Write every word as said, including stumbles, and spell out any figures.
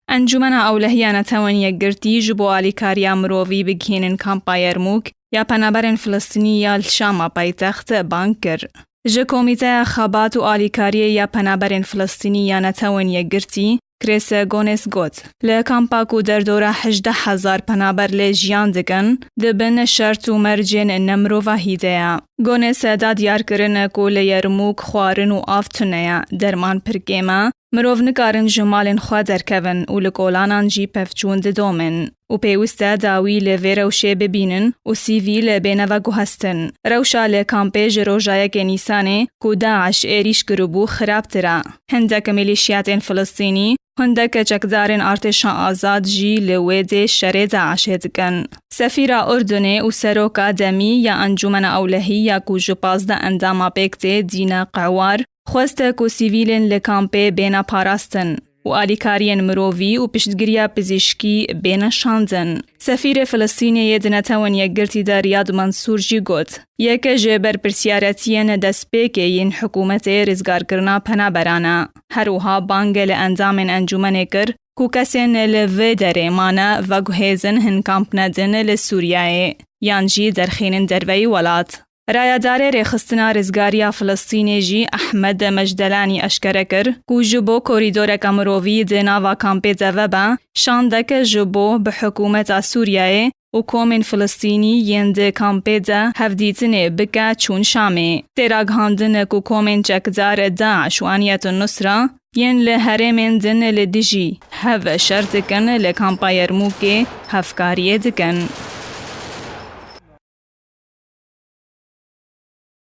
Encûmena Ewlehiya Netewên Yekgirtî ji bo alîkariya mirovî bigihînin kampa Yermûk ya penaberên Filistînî ya li Şama paytext bang kir. Ji Komîteya Xebat û Alîkariyê ya Penaberên Filistînî ya Netewên Yekgirtî, Krêse Gones got, li kampa ku derdora hejdeh hezar penaber lê jiyan dikin, di bin şert û mercên nemirova hî de ye. Gones da diyar kirin ku li Yermûk xwarin û av tune ye, derman pir kêm e, mirov nikarin ji malên xwe derkevin û li kolanan jî pevçûn didomin û pêwist e dawî li vê rewşê bibînin û sivîl bêne veguhestin. Rewşa li kampê ji roja yekê Nîsanê ku DAIŞ êrîş kiribû xirabtir e. Hindek milîşiyatên Filistînî, hindek çekdarên artêşa azad jî li wê dê şerê DAIŞê dikin. Sefîra Urdunê û seroka demî ya Encûmena Ewlehî ya ku ji pazdeh endama pêk tê, Dîna Qewar, xwest ku sivîlên li kampê bêne parastin û alîkariyên mirovî û piştgiriya pizîşkî bêne şandin. Sefîrê Filistînê yê di Netewên Yekgirtî de Riyad Mansûr jî got, yek ji berpirsiyariyetiyên destpêkê yên hikûmetê rizgarkirina penaberan e. Her wiha bang li endamên encûmenê kir ku kesên li vê derê mane veguhêzin hin kamp nedin li Sûriyeyê yan jî derxînin derveyî welat. Rayedarê Rêxistina Rizgariya Filistînê jî Ehmed Mecdelanî eşkere kir ku ji bo korîdoreke mirovî di nava kampê de vebe, şandek ji bo bi hikûmeta Sûriyeyê û komên Filistînî yên di kampê de hevdîtinê bike çûn Şamê. Tê ragihandin ku komên çekdar DAIŞ û Eniyetun Nusra yên li herêmên din li dijî hev şer dikin, li kampa Yermûkê hevkariyê dikin.